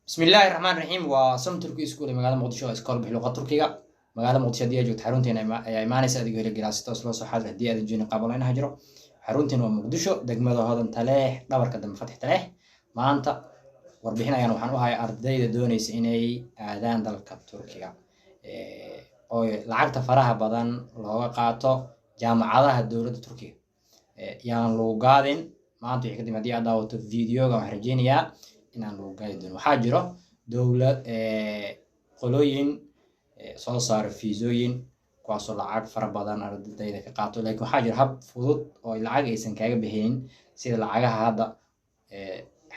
Bismillaahi raxmaan raxiim. Waa Som Turki School ee magaalada Muqdisho oo iskool bixi luqad Turkiga. Magaalada Muqdisho haddii aad joogto, xarunteena ayaa imaanaysa adigoo heli garaa si toos loo soo xaadir. Haddii aadan joogin, qaab online ha jiro. Xarunteena waa Muqdisho, degmada Hodan, Taleex, dhabarka dambe Fatix Taleex. Maanta warbixin ayaan waxaan u hayaa ardayda doonaysa inay aadaan dalka Turkiga oo lacagta faraha badan looga qaato jaamacadaha dowladda Turkiga. Yaan lagu gaadin. Maanta wixii kadib, haddii aad daawato videoga, waxaan rajeynayaa inaan lagu gaadi doono. Waxaa jiro dowlad qolooyin soo saaro fiisooyin, kuwaasoo lacag fara badan ardayda ka qaato, laakiin waxaa jira hab fudud oo lacag aysan kaaga bixinin sida lacagaha hadda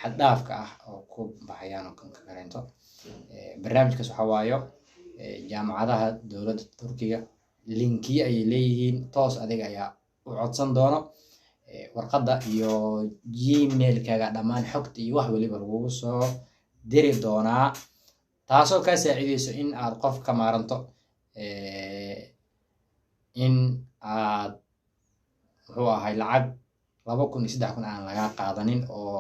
xad dhaafka ah oo ku baxayaan oo kan ka kaleento. Barnaamijkaas waxaa waayo jaamacadaha dowladda Turkiga linkiyo ayay leeyihiin, toos adiga ayaa u codsan doono warqadda iyo Gmailkaga, dhammaan xogta iyo wax waliba lagugu soo diri doonaa, taasoo kaa saacideyso in aad qof ka maaranto, in aad muxuu ahay lacag 2000 iyo 3000 aan lagaa qaadanin, oo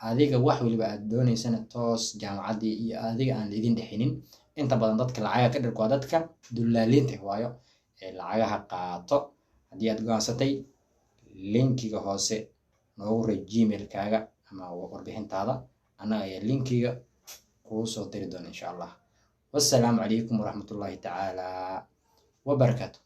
adiga wax waliba aad dooneysana toos jaamacaddii iyo adiga aan laidin dhexinin. Inta badan dadka lacagaha ka dhirko waa dadka dullaaliinta, waayo ee lacagaha qaato. Haddii aad go'aansatay, linkiga hoose noogu reeb Gmailkaaga ama warbixintaada, annaga ayaa linkiga kuu soo diri doona, insha Allah. Wassalaamu calaykum waraxmatullaahi tacaala wabarakaatu.